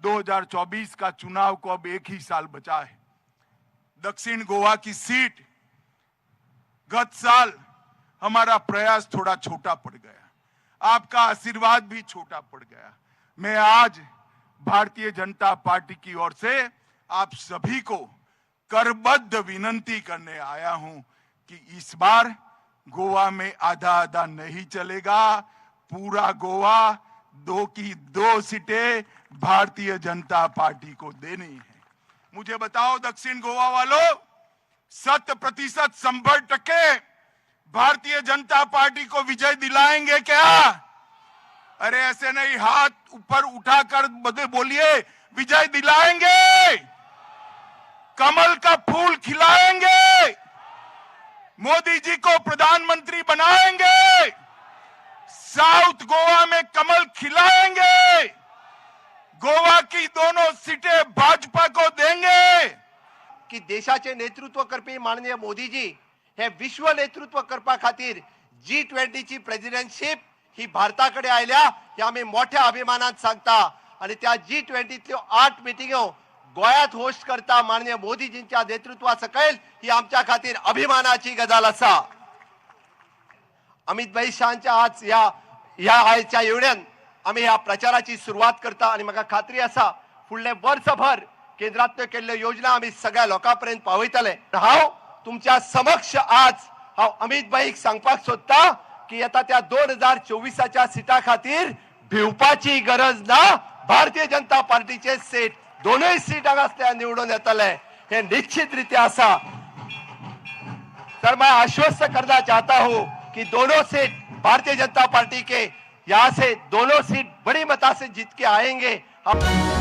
2024 का चुनाव को अब एक ही साल बचा है। दक्षिण गोवा की सीट गत साल हमारा प्रयास थोड़ा छोटा पड़ गया, आपका आशीर्वाद भी छोटा पड़ गया। मैं आज भारतीय जनता पार्टी की ओर से आप सभी को करबद्ध विनंती करने आया हूं कि इस बार गोवा में आधा आधा नहीं चलेगा, पूरा गोवा 2 की 2 सीटें भारतीय जनता पार्टी को देनी है। मुझे बताओ दक्षिण गोवा वालों, 100% 100% भारतीय जनता पार्टी को विजय दिलाएंगे क्या? अरे ऐसे नहीं, हाथ ऊपर उठाकर बोलिए, विजय दिलाएंगे, कमल का फूल खिलाएंगे, मोदी जी को प्रधानमंत्री बनाएंगे, साउथ गोवा में कमल खिलाएंगे, गोवा की दोनों सीटें भाजपा को देंगे। की देशाचे नेतृत्व करपी माननीय मोदीजी हे विश्व नेतृत्व करपा खातीर जी20ची प्रेसिडेंटशीप ही भारता कडेन आयल्या हे आमी मोठ्या अभिमानान सांगता। आनी त्या जी20तल्यो 8 मिटिंग्यो गोंयांत होस्ट करता माननीय मोदीजींच्या नेतृत्वा सकयल, ही आमच्या खातीर अभिमानाची गजाल आसा। अमित भाई शहांच्या आज ह्या आयच्या येवण्यान आमी ह्या प्रचाराची सुरवात करता आनी म्हाका खात्री आसा फुडले वर्सभर केंद्रांतल्यो केल्ल्यो योजना आमी सगळ्या लोकां पर्यंत पावयतले। हांव तुमच्या समक्ष आज हांव अमित भाईक सांगपाक सोदता की येता त्या 2024 सिटा खातीर भिवपाची गरज ना। भारतीय जनता पार्टीचे सीट दोनूय सीट हांगासल्या निवडून येतले हे निश्चित रित्या आसा। सर, मैं आश्वस्त करना चाहता हूं कि दोनों seat Bharatiya Janata party K यहां से दोनों सीट बड़ी मता से जीत के आएंगे। हम